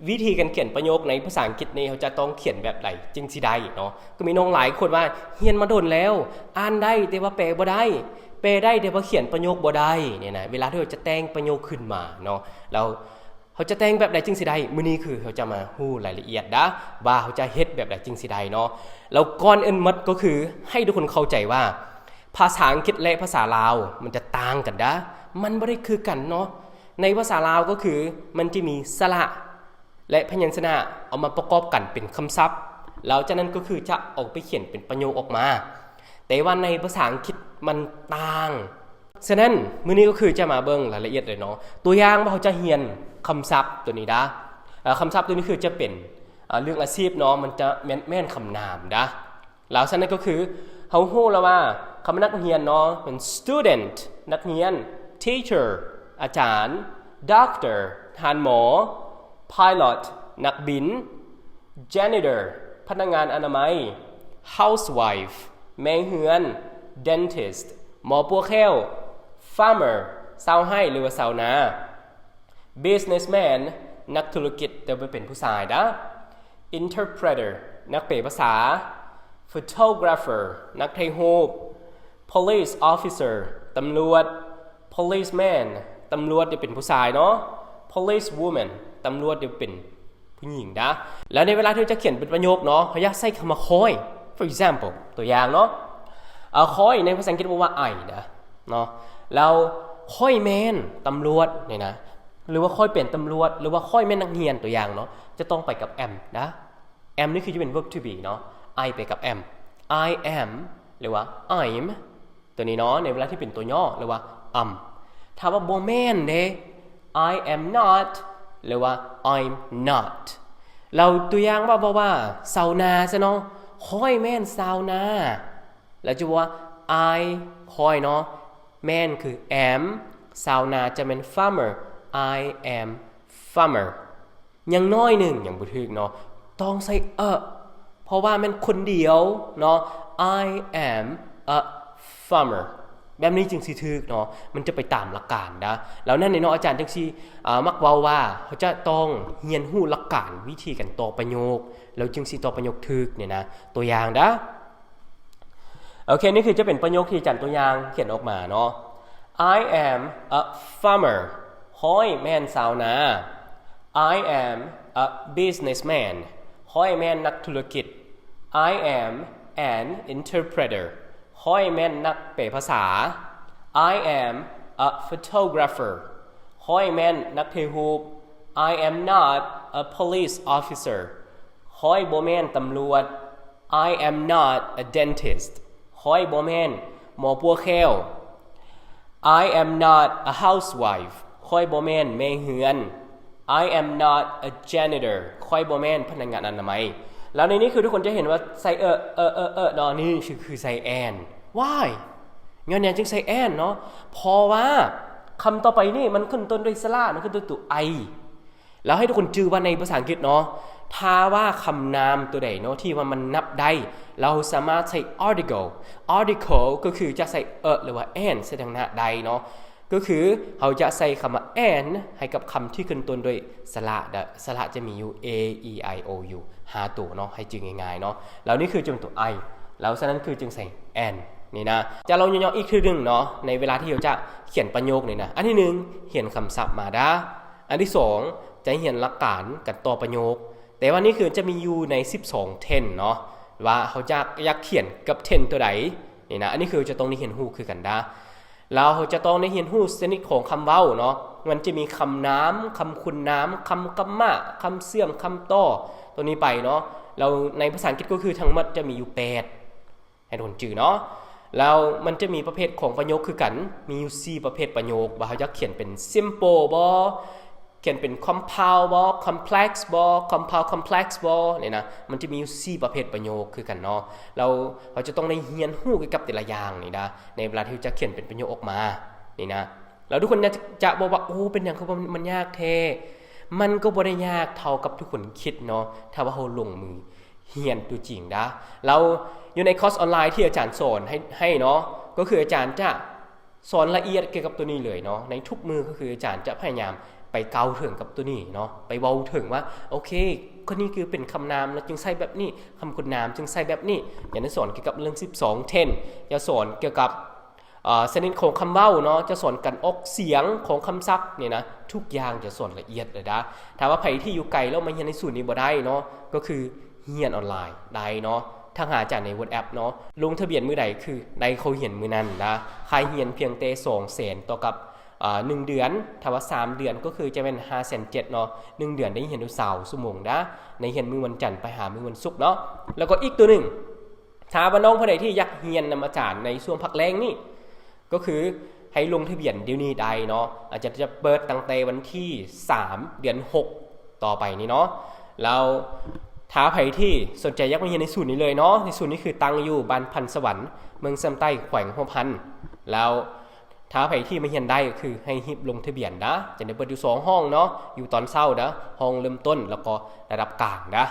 ວິທີການຂຽນປະໂຫຍກໃນພາສາອັງກິດນີ້ ເຮົາຈະຕ້ອງຂຽນແບບໃດຈຶ່ງຊິໄດ້ເນາະ? ກໍມີນ້ອງຫຼາຍຄົນວ່າຮຽນມາດົນແລ້ວ ອ່ານໄດ້ແຕ່ວ່າແປບໍ່ໄດ້, ແປໄດ້ແຕ່ວ່າຂຽນປະໂຫຍກບໍ່ໄດ້ນີ້ນະ. ເວລາທີ່ເຮົາຈະແຕ່ງປະໂຫຍກຂຶ້ນມາເນາະ ແລ້ວເຮົາຈະແຕ່ງແບບໃດຈຶ່ງຊິໄດ້? ມື້ນີ້ຄືເຮົາຈະມາຮູ້ລາຍລະອຽດດາ ວ່າເຮົາຈະເຮັດແບບໃດຈຶ່ງຊິໄດ້ເນາະ. ແລ້ວກ່ອນອື່ນໝົດກໍຄືໃຫ້ທຸກຄົນເຂົ້າໃຈວ່າ ພາສາອັງກິດ ແລະ ພາສາລາວມັນຈະຕ່າງກັນດາ, ມັນບໍ່ໄດ້ຄືກັນເນາະ. ໃນພາສາລາວກໍຄືມັນຈະມີສະຫຼະ ແລະ ພະຍັນຊະນະເອົາມາປະກອບກັນເປັນຄຳສັບ, ແລ້ວຈາກນັ້ນກໍຄືຈະເອົາໄປຂຽນເປັນປະໂຫຍກອອກມາ. ແຕ່ວ່າໃນພາສາອັງກິດມັນຕ່າງ. ສະນັ້ນ ມື້ນີ້ກໍຄືຈະມາເບິ່ງລາຍລະອຽດເລີຍເນາະ. ຕົວຢ່າງວ່າເຮົາຈະຮຽນຄຳສັບຕົວນີ້ດາ. ເອີ ຄຳສັບຕົວນີ້ຄືຈະເປັນ ເອີ ເລື່ອງອາຊີບເນາະ, ມັນຈະແມ່ນ ແມ່ນຄຳນາມດາ. ແລ້ວສະນັ້ນກໍຄືເຮົາຮູ້ແລ້ວວ່າຄຳວ່ານັກຮຽນເນາະ ເປັນ student ນັກຮຽນ, teacher ອາຈານ, doctor ທ່ານໝໍ, pilot ນັກບິນ, janitor ພະນັກງານອະນາໄມ, housewife ແມ່ເຮືອນ, dentist ໝໍປົວແຂ້ວ, farmer ຊາວໄຮ່ ຫຼືວ່າຊາວນາ, businessman ນັກທຸລະກິດ ແຕ່ວ່າເປັນຜູ້ຊາຍດາ, interpreter ນັກແປພາສາ, photographer ນັກຖ່າຍຮູບ, police officer ຕຳຫຼວດ, policeman ຕຳຫຼວດ ທີ່ເປັນຜູ້ຊາຍເນາະ, policewoman ຕຳຫຼວດ ທີ່ເປັນຜູ້ຍິງດາ. ແລ້ວໃນເວລາທີ່ເຮົາຈະຂຽນເປັນປະໂຫຍກເນາະ ເຮົາຢາກໃຊ້ຄຳວ່າຂ້ອຍ. For example ຕົວຢ່າງເນາະ ເອີ ຂ້ອຍໃນພາສາອັງກິດເວົ້າວ່າ I ດາເນາະ. ແລ້ວຂ້ອຍແມ່ນຕຳຫຼວດນີ້ນະ ຫຼືວ່າຂ້ອຍເປັນຕຳຫຼວດ ຫຼືວ່າຂ້ອຍແມ່ນນັກຮຽນ ຕົວຢ່າງເນາະ ຈະຕ້ອງໄປກັບ am ດາ. am ນີ້ຄືຈະເປັນ verb to be ເນາະ, I ໄປກັບ am. I am ຫຼືວ່າ I'm ຕົວນີ້ເນາະ ໃນເວລາທີ່ເປັນຕົວຫຍໍ້ ຫຼືວ່າ am. ຖ້າວ່າບໍ່ແມ່ນເດ້ I am not ຫຼືວ່າ I'm not. ແລ້ວຕົວຢ່າງວ່າ ເວົ້າວ່າຊາວນາຊະເນາະ, ຂ້ອຍແມ່ນຊາວນາ. ແລ້ວຈະວ່າ I ຂ້ອຍເນາະ, ແມ່ນຄື am, ຊາວນາຈະແມ່ນ farmer, I am farmer. ຍັງໜ້ອຍໜຶ່ງ ຍັງບໍ່ຖືກເນາະ, ຕ້ອງໃສ່ a ເພາະວ່າແມ່ນຄົນດຽວເນາະ, I am a farmer. ແບບນີ້ຈຶ່ງຊິຖືກເນາະ, ມັນຈະໄປຕາມຫຼັກການດາ. ແລ້ວນັ້ນເນາະ ອາຈານຈຶ່ງຊິ ອາ ມັກເວົ້າວ່າ ເຮົາຈະຕ້ອງຮຽນຮູ້ຫຼັກການວິທີການຕໍ່ປະໂຫຍກ ແລ້ວຈຶ່ງຊິຕໍ່ປະໂຫຍກຖືກນີ້ນະ. ຕົວຢ່າງດາ. ໂອເຄ ນີ້ຄືຈະເປັນປະໂຫຍກທີ່ອາຈານຕົວຢ່າງຂຽນອອກມາເນາະ. I am a farmer. ຂ້ອຍແມ່ນຊາວນາ. I am a businessman. ຂ້ອຍແມ່ນນັກທຸລະກິດ. I am an interpreter. ຂ້ອຍແມ່ນນັກແປພາສາ. I am a photographer. ຂ້ອຍແມ່ນນັກຖ່າຍຮູບ. I am not a police officer. ຂ້ອຍບໍ່ແມ່ນຕຳຫຼວດ. I am not a dentist. ຂ້ອຍບໍ່ແມ່ນໝໍປົວແຂ້ວ. I am not a housewife. ຂ້ອຍບໍ່ແມ່ນແມ່ເຮືອນ. I am not a janitor. ຂ້ອຍບໍ່ແມ່ນພະນັກງານອະນາໄມ. ແລ້ວໃນນີ້ຄືທຸກຄົນຈະເຫັນວ່າໃສ່ a, a, a, a ເນາະ, ນີ້ຄື ຄືໃສ່ an. Why? ຍ້ອນຫຍັງຈຶ່ງໃສ່ an ເນາະ? ເພາະວ່າຄຳຕໍ່ໄປນີ້ມັນຂຶ້ນຕົ້ນດ້ວຍສະຫຼະ, ມັນຂຶ້ນຕົ້ນຕົວ I. ແລ້ວໃຫ້ທຸກຄົນຈື່ວ່າໃນພາສາອັງກິດເນາະ ຖ້າວ່າຄຳນາມຕົວໃດເນາະທີ່ວ່າມັນນັບໄດ້ ເຮົາສາມາດໃຊ້ article. article ກໍຄືຈະໃສ່ a ຫຼືວ່າ an ໃສ່ທາງໜ້າໄດ້ເນາະ, ກໍຄືເຮົາຈະໃສ່ຄຳວ່າ an ໃຫ້ກັບຄຳທີ່ຂຶ້ນຕົ້ນດ້ວຍສະຫຼະ, ສະຫຼະຈະມີຢູ່ a, e, i, o, u ຫ້າໂຕເນາະ, ໃຫ້ຈື່ງ່າຍໆເນາະ. ແລ້ວນີ້ຄືຈະເປັນຕົວ I. ແລ້ວສະນັ້ນຄືຈຶ່ງໃສ່ an ນີ້ນະ. ຈະເລົ່າຫຍໍ້ໆອີກເທື່ອໜຶ່ງເນາະ ໃນເວລາທີ່ເຮົາຈະຂຽນປະໂຫຍກນີ້ນະ. ອັນທີໜຶ່ງ ຮຽນຄຳສັບມາດາ. ອັນທີສອງ ຈະຮຽນຫຼັກການການຕໍ່ປະໂຫຍກ, ແຕ່ວ່ານີ້ຄືຈະມີຢູ່ໃນສິບສອງ tense ເນາະ ວ່າເຮົາຈະຢາກຂຽນກັບ tense ຕົວໃດນີ້ນະ. ອັນນີ້ຄືຈະຕ້ອງໄດ້ຮຽນຮູ້ຄືກັນດາ. ແລ້ວເຮົາຈະຕ້ອງໄດ້ຮຽນຮູ້ຊະນິດຂອງຄຳເວົ້າເນາະ, ມັນຈະມີຄຳນາມ, ຄຳຄຸນນາມ, ຄຳກຳມະ, ຄຳເຊື່ອມ, ຄຳຕໍ່ ຕົວນີ້ໄປເນາະ. ແລ້ວໃນພາສາອັງກິດກໍຄືທັງໝົດຈະມີຢູ່ແປດ ໃຫ້ທຸກຄົນຈື່ເນາະ. ແລ້ວມັນຈະມີປະເພດຂອງປະໂຫຍກຄືກັນ, ມີຢູ່ສີ່ປະເພດປະໂຫຍກ ວ່າເຮົາຢາກຂຽນເປັນ simple ບໍ່, ຂຽນເປັນ compound ບໍ່, complex ບໍ່, compound complex ບໍ່ ນີ້ນະ. ມັນຈະມີຢູ່ສີ່ປະເພດປະໂຫຍກຄືກັນເນາະ. ແລ້ວເຮົາຈະຕ້ອງໄດ້ຮຽນຮູ້ກ່ຽວກັບແຕ່ລະຢ່າງນີ້ນະ ໃນເວລາທີ່ເຮົາຈະຂຽນເປັນປະໂຫຍກອອກມານີ້ນະ. ແລ້ວທຸກຄົນຈະ ຈະບອກວ່າ ໂອ້ ເປັນຫຍັງຄືມັນ ມັນຍາກແທ້? ມັນກໍບໍ່ໄດ້ຍາກເທົ່າກັບທຸກຄົນຄິດເນາະ ຖ້າວ່າເຮົາລົງມື ຮຽນຕົວຈິງດາ. ແລ້ວຢູ່ໃນຄອສອອນລາຍທີ່ອາຈານສອນໃຫ້ ໃຫ້ເນາະ ກໍຄືອາຈານຈະສອນລະອຽດກ່ຽວກັບຕົວນີ້ເລີຍເນາະ. ໃນທຸກມື້ກໍຄືອາຈານຈະພະຍາຍາມ ໄປກ່າວເຖິງກັບໂຕນີ້ເນາະ ໄປເວົ້າເຖິງວ່າ ໂອເຄ ໂຕນີ້ຄືເປັນຄຳນາມເນາະ ຈຶ່ງໃຊ້ແບບນີ້ ຄຳຄຸນນາມຈຶ່ງໃຊ້ແບບນີ້. ຈະໄດ້ສອນກ່ຽວກັບເລື່ອງສິບສອງ tense ຈະສອນກ່ຽວກັບ ເອີ ຊະນິດຂອງຄຳເວົ້າເນາະ ຈະສອນການອອກສຽງຂອງຄຳສັບນີ້ນະ ທຸກຢ່າງຈະສອນລະອຽດເລີຍດາ. ຖ້າວ່າໃຜທີ່ຢູ່ໄກແລ້ວມາຮຽນໃນສູນນີ້ບໍ່ໄດ້ເນາະ ກໍຄືຮຽນອອນລາຍໄດ້ເນາະ ທັກຫາອາຈານໃນ WhatsApp ເນາະ. ລົງທະບຽນມື້ໃດຄືໄດ້ເຂົ້າຮຽນມື້ນັ້ນດາ. ຄ່າຮຽນພຽງແຕ່ສອງແສນຕໍ່ກັບ ເອີ ໜຶ່ງເດືອນ, ຖ້າວ່າສາມເດືອນກໍຄືຈະແມ່ນຫ້າແສນເຈັດເນາະ. ໜຶ່ງເດືອນໄດ້ຮຽນຢູ່ຊາວຊົ່ວໂມງດາ, ໄດ້ຮຽນມື້ວັນຈັນໄປຫາມື້ວັນສຸກເນາະ. ແລ້ວກໍອີກຕົວໜຶ່ງ ຖ້າວ່ານ້ອງຜູ້ໃດທີ່ຢາກຮຽນນຳອາຈານໃນຊ່ວງພັກແລ້ງນີ້ ກໍຄືໃຫ້ລົງທະບຽນດຽວນີ້ໄດ້ເນາະ. ອາຈານຈະເປີດຕັ້ງແຕ່ວັນທີສາມ ເດືອນຫົກ ຕໍ່ໄປນີ້ເນາະ. ແລ້ວຖ້າໃຜທີ່ສົນໃຈຢາກມາຮຽນໃນສູນນີ້ເລີຍເນາະ, ໃນສູນນີ້ຄືຕັ້ງຢູ່ບ້ານພັນສະຫວັນ ເມືອງຊຳໃຕ້ ແຂວງຫົວພັນ. ແລ້ວຖ້າໃຜທີ່ມາຮຽນໄດ້ກໍຄືໃຫ້ຮີບລົງທະບຽນດາ. ຈະໄດ້ເປີດຢູ່ສອງຫ້ອງເນາະ, ຢູ່ຕອນເຊົ້າດາ, ຫ້ອງເລີ່ມຕົ້ນ ແລ້ວກໍລະດັບກາງດາ.